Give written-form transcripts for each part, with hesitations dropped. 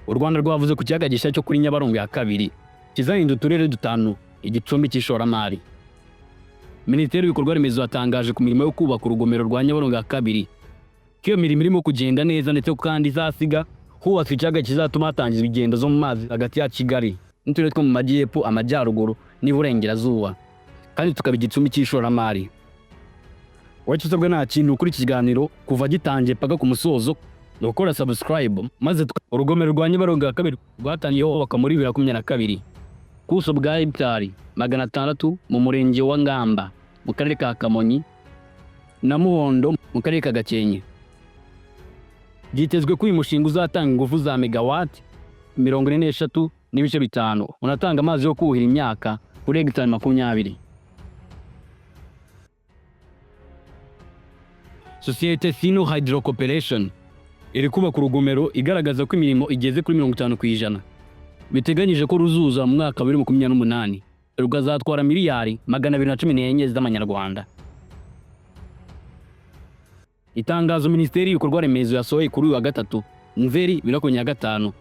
U Rwanda rwavuze ku kiyaga gishya cyo kuri Nyabarongo ya kabiri kizahinda uturere dutanu igicumbi cy'ishoramari. Minisiteri y'ibikorwa remezo yatangaje ku mirimo yo kubaka urugomero rwa Nyabarongo ya kabiri ko iyo mirimo irimo kugenda neza, ndetse ko kandi izasiga hubatswe ikiyaga kizatuma hatangizwa ingendo zo mu mazi hagati ya Kigali n'uturere two mu majyepfo, amajyaruguru n'iburengerazuba, kandi tukaba igicumbi cy'ishoramari. Wowe icyo usabwa nta kintu kuri iki kiganiro kuva gitangiye paka ku musozo ni ugukora subscribe maze urugomero rwa Nyabarongo ya kabiri rwatangiye hubakwa muri 2022 ku buso bwa hegitari 600 mu murenge wa Ngamba mu karere ka Kamonyi na Muhondo mu karere ka Gakenke. Byitezwe ko uyu mushinga uzatanga ingufu za megawati 43.5, unatanga amazi yo kuhira imyaka kuri hegitari 20. Sosiyete Sino Hydro Corporation iri kubaka urugomero igaragaza ko imirimo igeze kuri 50%. Biteganyije ko ruzuza mu mwaka wa 2028, rukazatwara miliyari 214 z'amanyarwanda. Itangazo Minisiteri y'ibikorwa remezo yasohoye kuri uyu wa gatatu Nzeri 2025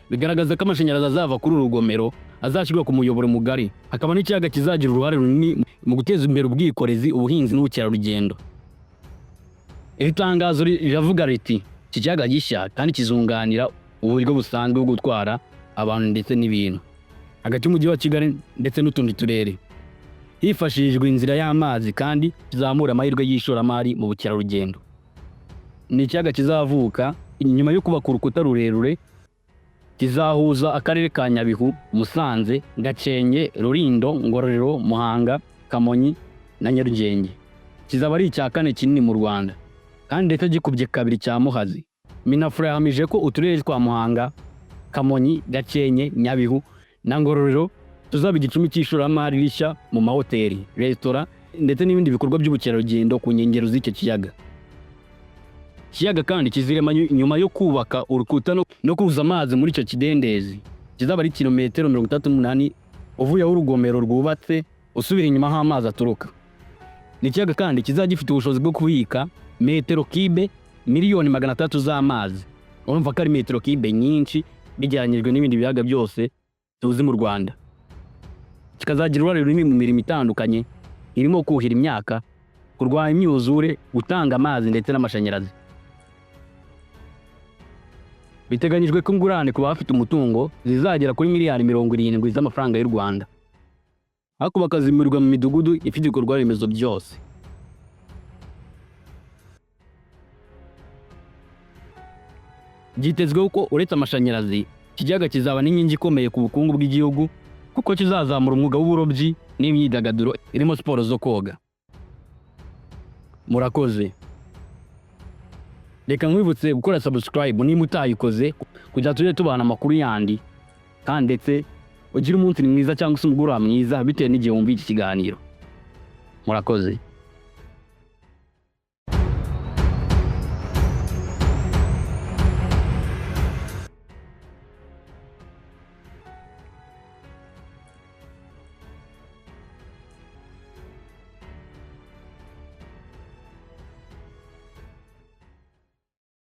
bigaragaza ko amashanyarazi azava kuri uru rugomero azashyirwa ku muyoboro mugari, hakaba n'ikiyaga kizagira uruhare runini mu guteza imbere ubwikorezi, ubuhinzi n'ubukerarugendo. Iri tangazo riravuga riti iki kiyaga gishya kandi kizunganira uburyo busanzwe bwo gutwara abantu ndetse n'ibintu hagati y'umujyi wa Kigali ndetse n'utundi turere hifashishijwe inzira y'amazi, kandi kizamura amahirwe y'ishoramari mu bukerarugendo. Ni ikiyaga kizavuka nyuma yo kubaka urukuta rurerure kizahuza akarere ka Nyabihu, Musanze, Gakenke, Rulindo, Ngororero, Muhanga, Kamonyi na Nyarugenge. Kizaba ari icya kane kinini mu Rwanda kandi ndetse gikubye kabiri cya Muhazi. Minafra yahamije ko uturere twa Muhanga, Kamonyi, Gakenke, Nyabihu na Ngororero tuzaba igicumbi cy'ishoramari rishya mu mahoteli, resitora ndetse n'ibindi bikorwa by'ubukerarugendo ku nkengero z'icyo kiyaga. Ikiyaga kandi kizirema nyuma yo kubaka urukuta no kuzuza amazi muri icyo kidendezi kizaba ari kilometero 38 uvuye aho urugomero rwubatse usubira inyuma aho amazi aturuka. Ni ikiyaga kandi kizaba gifite ubushobozi bwo kubika metero kibe miliyoni 300 z'amazi. Urumva ko ari metero kibe nyinshi bigereranyijwe n'ibindi biyaga byose tuzi mu Rwanda. Kikazagira uruhare runini mu mirimo itandukanye irimo kuhira imyaka, kurwanya imyuzure, gutanga amazi ndetse n'amashanyarazi. Biteganyijwe ko ingurane ku bafite umutungo zizagera kuri miliyari 70 z'amafaranga y'u Rwanda, ariko bakazimurirwa mu midugudu ifite ibikorwa remezo byose. Byitezweho ko uretse amashanyarazi, iki kiyaga kizaba n'inkingi ikomeye ku bukungu bw'igihugu kuko kizazamura umwuga w'uburobyi n'imyidagaduro irimo siporo zo koga. Murakoze. Reka nkwibutse gukora subscribe niba utayikoze kugira tujye tubana amakuru yandi, kandi ndetse ugire umunsi mwiza cyangwa se umugoroba mwiza bitewe n'igihe wumva iki kiganiro. Murakoze.